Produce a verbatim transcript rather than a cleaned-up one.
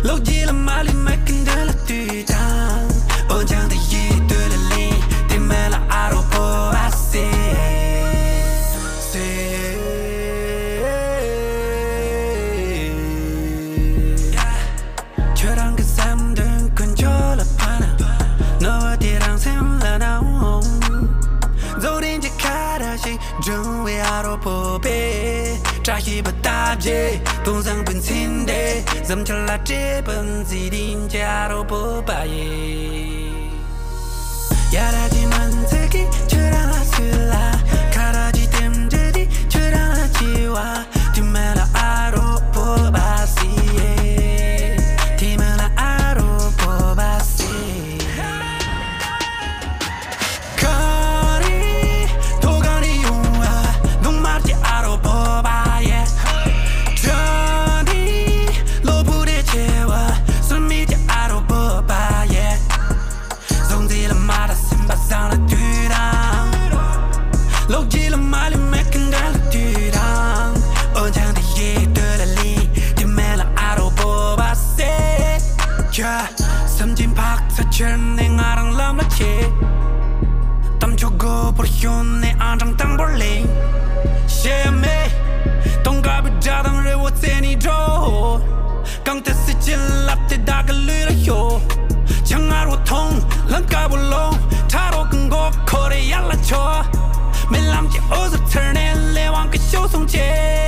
ལོག་རྗེས་ལ་མ་ལུས་མེད་ཀི་འདྲ་ལ་དུས་དང་། འོན་ཀྱང་དེ་ཡི་དུས་ལ་ལིང་དེ་མེད་ལ་ཨ་རོ་པོ་བ་སེ། ཁྱོད་རང་གི་བསམ་དོན་ཀུན་སྤྱོད་ལ་ཕན་ན། ནོར་བུ་དེ་རང་སེམས་ལ་ནའང་། རྫོགས་རིམ་གྱི་ཁ་ར་ཞིག་འབྱུང་བའི་ཨ་རོ་པོ་པས། བཀྲ་ཤིས་པ་སྟབས་ཀྱིས་དུང་བཟང་པོའི་མཚན་དེ། འཛུམ་ཆར་ལ་སྤྲས་པ་མཛེས་རིམ་གྱི་ཨ་རོ་པོ་པ་ཡིས། ཡ་ར་ཇི་མན་ཚེ་གི་ཁྱོད་རང་ལ་སུ་ལ། ཁ་ར་ཇི་ཏེམ་ཇི་དི་ཁྱོད་རང་ལ་ཅི་བ། དེ་མེད་ལ་ཨ་རོ་པོ་བ་སི་ཡེ། དེ་མེད་ལ་ཨ་རོ་པོ་བ་སི། ག་རི་ཐོ་ག་རི་ཡོང་བ་ནུ་མར་གྱི་ཨ་རོ་པོ་བ་ཡེ། ཁྲ་འདི་ལོ་བུ་རེ་ཆེ་བ་སུ་མི་གྱི་ཨ་རོ་པོ་བ་ཡེ། བཟང་རྩེ་ལ་མ་ར་སེམས་པ་བཟང་ལ་དུས་དང་། ལོག་རྗེས་ལ་མ་ལུས་མེད་ཀི་འདྲ་ལ་དུས་དང་། འོན་ཀྱང་དེ་ཡི་དུས་ལ་ལིང་དེ་མེད་ལ་ཨ་རོ་པོ་བ་སེ། ཁྱོད་སེམས་ཅན་འཕགས་ཚ་ཁྱེར་ནས་ང་རང་ལམ་ལ་ཆས། གཏམ་ཆོ་དགོད་པོར་ཤོན་ནས་ཨང་གྲངས་དང་པོར་ལེན། ཤེས་ཡ་མེད་གཏོང་དཀའ་བའི་དགྲ་དང་རི་བོ་རྩེ་ནས་འགྲོ། གང་དུ་སྲིད་ཀྱི་ལབ་སྟེ་བདག་གི་ལུས་ལ་ཤོག་ཆང་ངར་བོ་འཐུང་ལམ་དཀར་བོ་ལོང་ཁྲ་རོག་གི་མགོ་འཁོར་རེ་ཡར་ལ་ཆོག་མེ་ལམ་གྱི་འོད་ཟེར་ཚར་ནས་ལས་དབང་གི་ཤོག་སོང་ཆེ།